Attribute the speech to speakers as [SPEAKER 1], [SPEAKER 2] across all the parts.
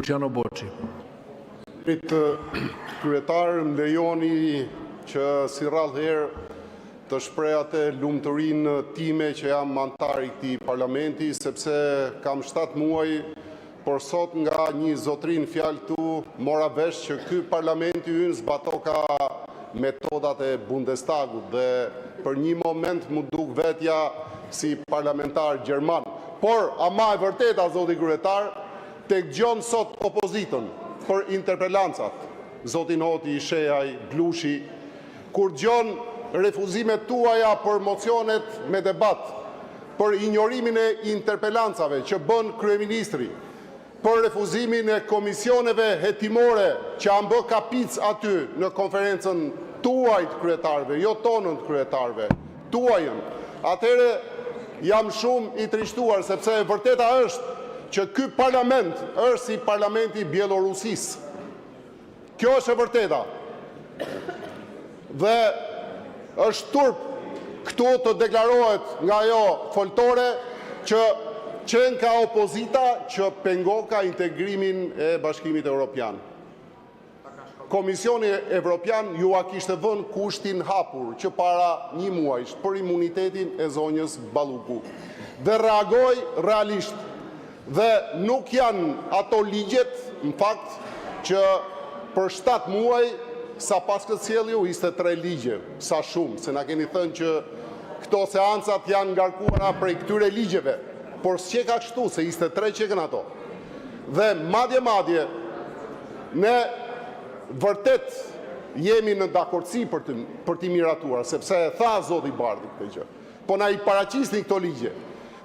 [SPEAKER 1] Luçiano Boçi.
[SPEAKER 2] Faleminderit, Kryetar! Më lejoni që, si rrallëherë, të shpreh atë lumturinë time që jam anëtar i këtij Parlamenti, sepse kam 7 muaj, por sot nga një zotëri në fjalë këtu mora vesh që ky Parlamenti ynë zbatoka metodat e Bundestagut dhe për një moment m'u duk vetja si parlamentar gjerman. Por ama e vërteta, zoti Kryetar, tek dëgjon sot opozitën për interpelancat, zotin Hoti, Shehaj, Blushi, kur dëgjon refuzimet tuaja për mocionet me debat, për injorimin e interpelancave që bën Kryeministri, për refuzimin e komisioneve hetimore që janë bërë kapicë aty në Konferencën tuaj të Kryetarëve, jo tonën të kryetarëve, tuajën, atëherë jam shumë i trishtuar, sepse e vërteta është që ky Parlament është si parlamenti i Bjellorusisë. Kjo është e vërteta. Dhe është turp këtu të deklarohet nga ajo foltore që qenka opozita që pengoka integrimin e Bashkimit Europian. Komisioni Europian jua kishte vënë kushtin hapur që para një muajish për imunitetin e zonjës Balluku dhe reagoi realisht. Dhe nuk janë ato ligjet, në fakt, që për 7 muaj sa paskët sjellë ju 23 ligje, sa shumë, se na keni thënë që këto seancat janë të ngarkuara prej këtyre ligjeve, por s'qenka kështu, se 23 qenkan ato. Dhe madje, madje, ne vërtet jemi në dakordësi për të, për t'i miratuar, sepse e tha zoti Bardhi këtë gjë, po na i paraqisni këto ligje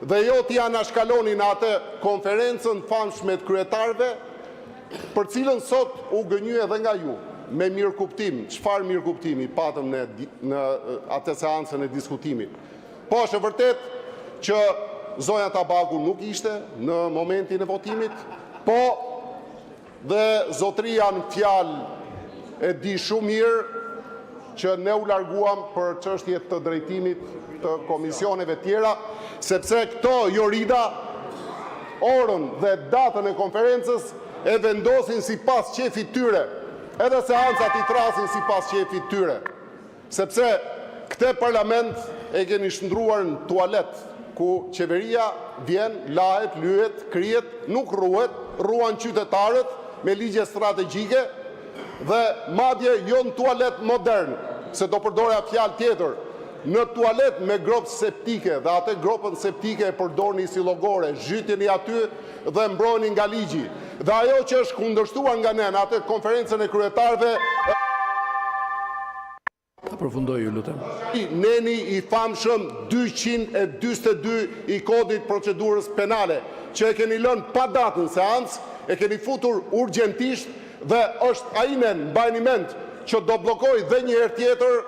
[SPEAKER 2] dhe jo t'i anashkaloni në atë konferencën e famshme të kryetarëve, për të cilën sot u gënjye edhe nga ju, me mirëkuptim. Çfarë mirëkuptimi patëm ne në atë seancën e diskutimit? Po, është e vërtetë që zonja Tabaku nuk ishte në momentin e votimit, po dhe zotëria në fjalë e di shumë mirë që ne u larguam për çështje të drejtimit të komisioneve të tjera, sepse këto Jorida orën dhe datën e konferencës e vendosin sipas qejfit të tyre, edhe seancat i thërrasin sipas qejfit të tyre, sepse këtë Parlament e keni shndërruar në tualet, ku qeveria vjen, lahet, lyhet, krihet, nuk rruhet, rruhen qytetarët me ligje strategjike dhe madje jo në tualet modern, se do përdorja fjalë tjetër, në tualet me gropë septike dhe atë gropën septike e përdorni si llogore, zhyteni aty dhe mbroheni nga ligji. Dhe ajo që është kundërshtuar nga ne në atë konferencën e kryetarëve
[SPEAKER 1] Ta përfundojë, ju lutem.
[SPEAKER 2] Neni i famshëm 242 i Kodit të Procedurës Penale, që e keni lënë pa datë në seancë, e keni futur urgjentisht dhe është ai nen, mbajeni mend, që do bllokojë dhe një herë tjetër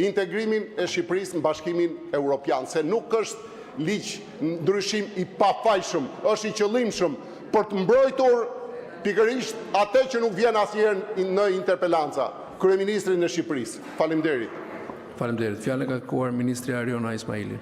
[SPEAKER 2] integrimin e Shqipërisë në Bashkimin Europian, se nuk është ligj ndryshim i pafajshëm, është i qëllimshëm për të mbrojtur pikërisht atë që nuk vjen asnjëherë në interpelanca, Kryeministrin e Shqipërisë. Faleminderit!
[SPEAKER 1] Faleminderit! Fjalën e ka kërkuar ministrja Erjona Ismaili.